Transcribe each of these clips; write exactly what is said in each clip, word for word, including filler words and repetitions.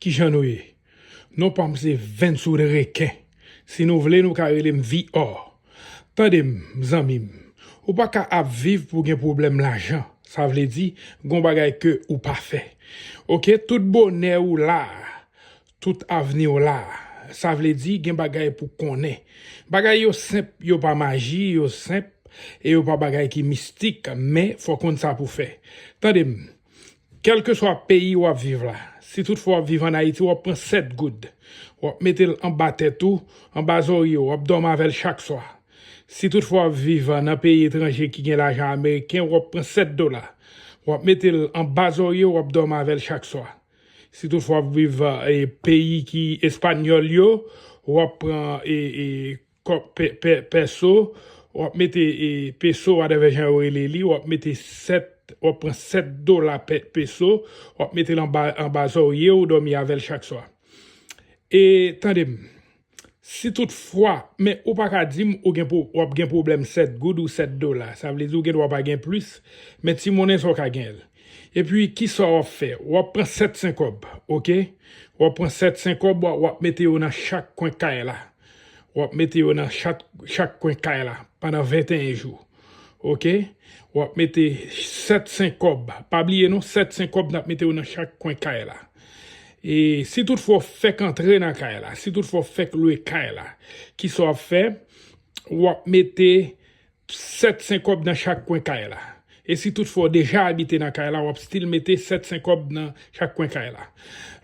Kijan nou ye? Non pa m se Vensoud Reken. Si nou vle, nou ka rele m V R. Tande m, zanmi m. Ou pa ka ap viv pou gen pwoblèm lajan. Sa vle di, gon bagay ke ou pa fè. Oke, tout bonè ou la, tout avni w la. Sa vle di, gen bagay pou konnen. Bagay yo senp, yo pa maji, yo senp, e yo pa bagay ki mistik, men fò konn sa pou fè. Tande m, kèlkeswa peyi w ap viv la, si toutfwa w ap viv ann Ayiti, w ap pran sèt goud, w ap mete l anba tèt ou, anba zòrye w, w ap dòmi avè l chak swa. Si toutfwa w ap viv nan peyi etranje ki gen lajan ameriken, w ap pran sèt dola, w ap mete l anba zòrye w, w ap dòmi avè l chak swa. Si toutfwa w ap viv e, peyi ki espanyòl yo, w ap pran e, e, kòb pe, pe, pèso, w ap mete e, peso, whatever jan yo rele li, w ap mete sèt, w ap pran sèt dola pe, peso, w ap mete l anba, anba zòrye w, dòmi avè l chak swa. E tande m, si toutfwa, men ou pa ka di m ou gen, w ap gen pwoblèm sèt goud ou sèt dola. Sa vle di ou gen dwa pa gen plis, men ti monnen sa w ka gen l. Epi, kisa w ap fè? W ap pran sèt sen kòb, oke? W ap pran sèt sen kòb, w ap mete yo nan chak kwen kay la. W ap mete yo nan chak, chak kwen kay la pandan venteyen jou. Oke? W ap mete sèt sen kòb. Pa bliye non, sèt sen kòb n ap mete yo nan chak kwen kay la. E si toutfwa w fèk antre nan kay la, si toutfwa w fèk lwe kay la, kisa w ap fè? W ap mete sèt sen kòb nan chak kwen kay la. E si toutfwa w deja abite nan kay la, w ap still mete sèt sen kòb nan chak kwen kay la.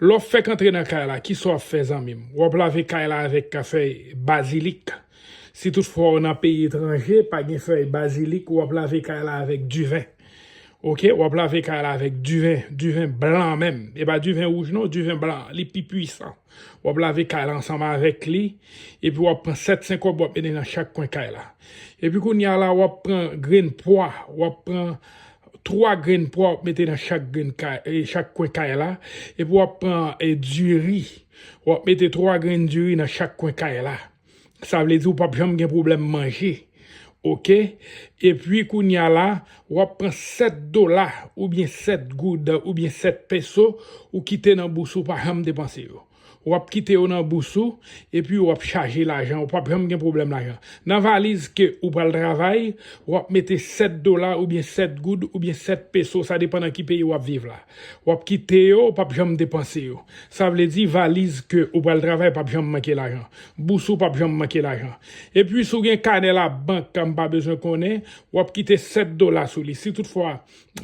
Lè w fèk antre nan kay la, kisa w ap fè, zanmi m? W ap lave kay la avèk fèy bazilik. Si toutfwa w nan peyi etranje, pa gen fèy bazilik, w ap lave kay la avèk diven. Oke, w ap lave kay la avèk diven, diven blan menm. E pa diven wouj non, diven blan, li pi pwisan. W ap lave kay la ansanm avèk li, epi w ap pran sèt sen kòb, w ap mete nan chak kwen kay la. Epi kounye a la, w ap pran grenn pwa, w ap pran twa grenn pwa, w ap mete nan chak grenn kay, e, chak kwen kay la, epi w ap pran e, diri, w ap mete twa grenn diri nan chak kwen kay la. Sa vle di ou p ap janm gen pwoblèm manje. Oke? Epi kounye a la, w ap pran sèt dola, oubyen sèt goud, oubyen sèt peso, ou kite nan bous ou, pa janm depanse yo. W ap kite yo nan bous ou, epi w ap chaje lajan, ou p ap janm gen pwoblèm lajan. Nan valiz ke ou pral travay, w ap mete sèt dola oubyen sèt goud oubyen sèt peso, sa depann nan ki peyi w ap viv la. W ap kite yo, ou p ap janm depanse yo. Sa vle di valiz ke ou pral travay p ap janm manke lajan. Bous ou p ap janm manke lajan. Epi si w gen kanè labank, m pa bezwen konnen, w ap kite sèt dola sou li. Si toutfwa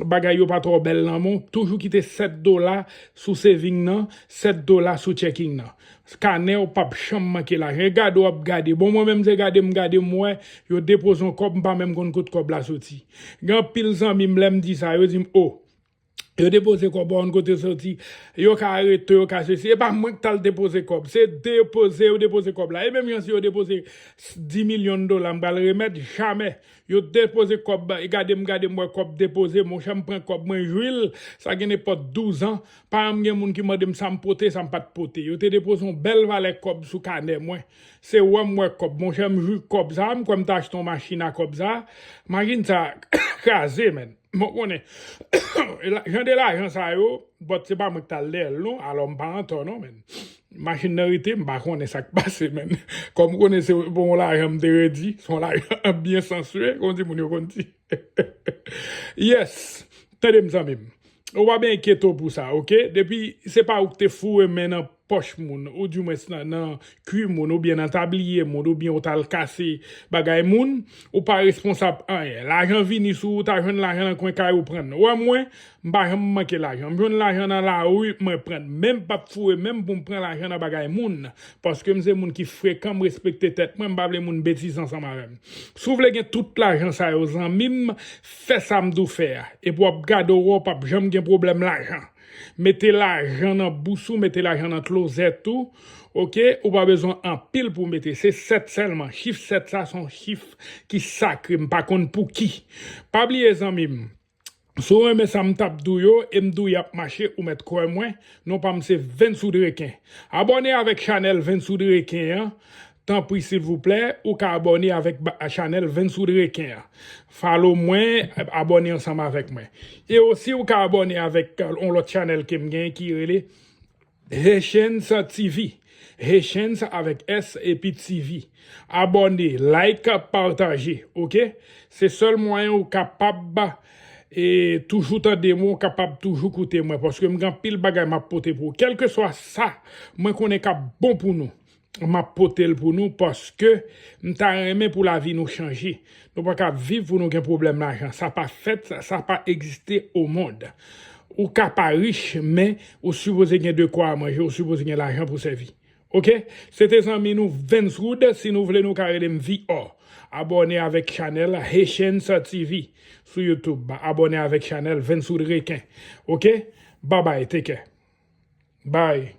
bagay yo pa twò bèl nan men w, toujou kite sèt dola sou saving nan, sèt dola sou checking nan. Kanè w p ap janm manke lajan. E gade w ap gade. Bon, mwen menm se gade m gade m wè, yo depoze yon kòb, m pa menm konn kot kòb la soti. Gen anpil zanmi m, lè m di sa, yo di m, o, yo depoze kòb, pa konn kote l soti. Yo ka arete w, yo ka sesi. E pa mwen k t al depoze kòb. Se depoze yo depoze kòb la. E menm jan si yo depoze dis milyon dola, m pral remèt? Jamè. Yo depoze kòb, e gade m, gade m wè kòb depoze. Monchè, m pran kòb, mwen jwi l. Sa gen nenpòt douz an. Pa janm gen moun ki mande m sa m pote, sa m pa t pote. Yo te depoze yon bèl valè kòb sou kanè mwen. Se wè m wè kòb. Monchè, m jwi kòb sa, m kwè m t achte yon machin a kòb sa. Machin sa kraze, menn. Mwen konnen. E la, jan de lajan sa yo, but se pa mwen ki t al dèyè l non, alò m pa an tò non, menn. Machin nan rete, m pa konnen sa k pase, menn. Kòm m konnen se bon lajan m te redi, se yon lajan byen sansye, kòm di moun yo konn di. Yes, tande m zanmi m. Ou pa byen enkyete w pou sa, oke? Depi se pa ou ki te foure men nan pòch moun, ou dimwens nan, nan kwi moun, oubyen nan tabliye moun, oubyen ou t al kase bagay moun, ou pa responsab anyen. Lajan vini sou ou, ou ta jwenn lajan nan kwen kay ou pran l. Ou wè mwen, m pa janm manke lajan. M jwenn lajan nan lari, mwen pran l. Men m p ap foure men m pou m pran lajan nan bagay moun. Paske m se moun ki frekan, m respekte tèt mwen, m pa vle moun betize ansanm avè m. Si w vle gen tout lajan sa yo, zanmi m, fè sa m di w fè a. Epi w ap gade w wè w p ap janm gen pwoblèm lajan. Mete lajan nan bous ou, mete lajan nan klozèt ou. Oke, ou pa bezwen anpil pou w mete. Se sèt sèlman. Chif sèt sa se yon chif ki sakre. M pa konn pouki. Pa bliye, zanmi m. Si w renmen sa m t ap di w yo, e m di w y ap mache, ou mèt kwè mwen. Non pa m se Vensoud Reken. Abòne avèk chanèl Vensoud Reken an. Tanpri, silvouplè, ou ka abòne avèk ba, chanèl Vensoud Reken an. Follow mwen, abòne ansanm avèk mwen. E osi, ou ka abòne avèk, euh, yon lòt chanèl ke m gen ki rele Haitians T V. Haitians avèk S epi T V. Abòne, like, pataje, oke? Se sèl mwayen ou kapab e toujou tande mwen, ou kapab toujou koute mwen, paske m gen anpil bagay m ap pote pou ou. Kèlkeswa sa mwen konnen k ap bon pou nou, m ap pote l pou nou, paske m ta renmen pou lavi nou chanje. Nou pa ka viv pou nou gen pwoblèm lajan. Sa pa fèt, sa, sa pa egziste o mond. Ou ka pa rich, men ou sipoze gen de kwa manje, ou sipoze gen lajan pou sèvi. Oke? Se te zanmi nou Vens Wood. Si nou vle, nou ka rele m V O. Abòne avèk chanèl Haitians T V sou YouTube. Abòne avèk chanèl Vens Wood Reken. Oke? Bye bye, take care. Bye.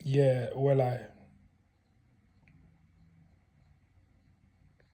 Yeah, wè la.